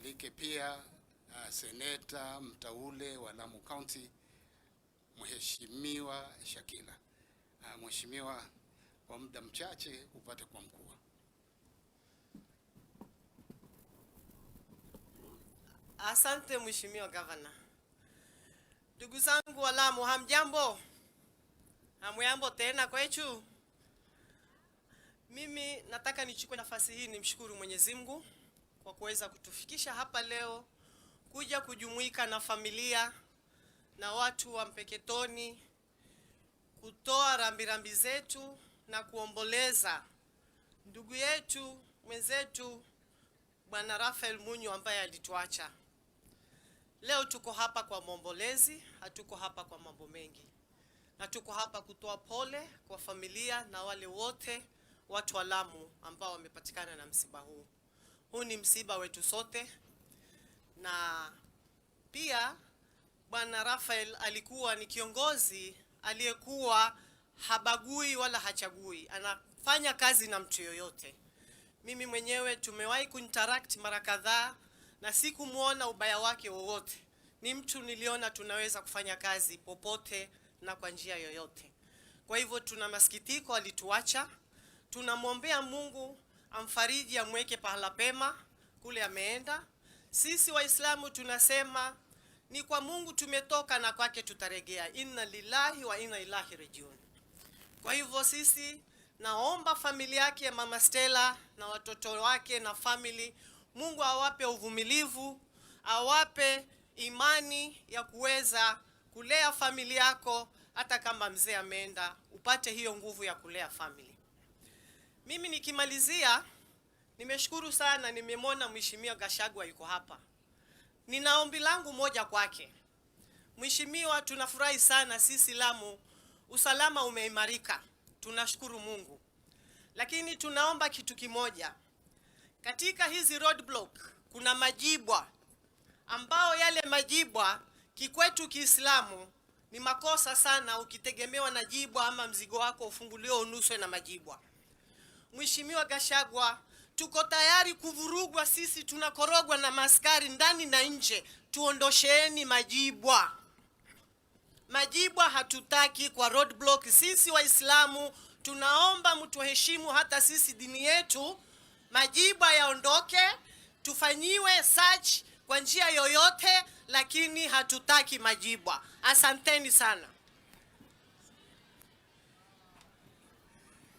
Nimwalike pia seneta mteule wa Lamu County, Mheshimiwa Shakila. Mheshimiwa, kwa muda mchache upate kuamkua. Asante, Mheshimiwa Gavana. Ndugu zangu wa Lamu, hamjambo? Hamjambo tena kwetu? Mimi nataka nichukue nafasi hii nimshukuru Mwenyezi Mungu kwa kuweza kutufikisha hapa leo kuja kujumuika na familia na watu wa Mpeketoni kutoa rambirambi zetu na kuomboleza ndugu yetu mwenzetu Bwana Raphael Munyo ambaye alituacha. Leo tuko hapa kwa maombolezi, hatuko hapa kwa mambo mengi, na tuko hapa kutoa pole kwa familia na wale wote watu wa Lamu ambao wamepatikana na msiba huu. Huu ni msiba wetu sote, na pia Bwana Raphael alikuwa ni kiongozi aliyekuwa habagui wala hachagui, anafanya kazi na mtu yoyote. Mimi mwenyewe tumewahi kuinteract mara kadhaa na sikumwona ubaya wake wowote. Ni mtu niliona tunaweza kufanya kazi popote na kwa njia yoyote. Kwa hivyo tuna masikitiko alituacha. Tunamwombea Mungu amfariji, amweke pahala pema kule ameenda. Sisi Waislamu tunasema ni kwa Mungu tumetoka na kwake tutaregea, inna lillahi wa inna ilahi rajiun. Kwa hivyo sisi naomba familia yake ya Mama Stella na watoto wake na family, Mungu awape uvumilivu, awape imani ya kuweza kulea familia yako, hata kama mzee ameenda, upate hiyo nguvu ya kulea family. Mimi nikimalizia, nimeshukuru sana, nimemwona Mheshimiwa Gachagua yuko hapa. Nina ombi langu moja kwake. Mheshimiwa, tunafurahi sana sisi Lamu, usalama umeimarika, tunashukuru Mungu, lakini tunaomba kitu kimoja. Katika hizi roadblock kuna majibwa ambao yale majibwa kikwetu Kiislamu ni makosa sana, ukitegemewa na jibwa ama mzigo wako ufunguliwe unuswe na majibwa. Mheshimiwa Gachagua, tuko tayari kuvurugwa sisi, tunakorogwa na maskari ndani na nje. Tuondosheeni majibwa. Majibwa hatutaki kwa roadblock. Sisi Waislamu tunaomba mtuheshimu hata sisi dini yetu. Majibwa yaondoke, tufanyiwe search kwa njia yoyote, lakini hatutaki majibwa. Asanteni sana.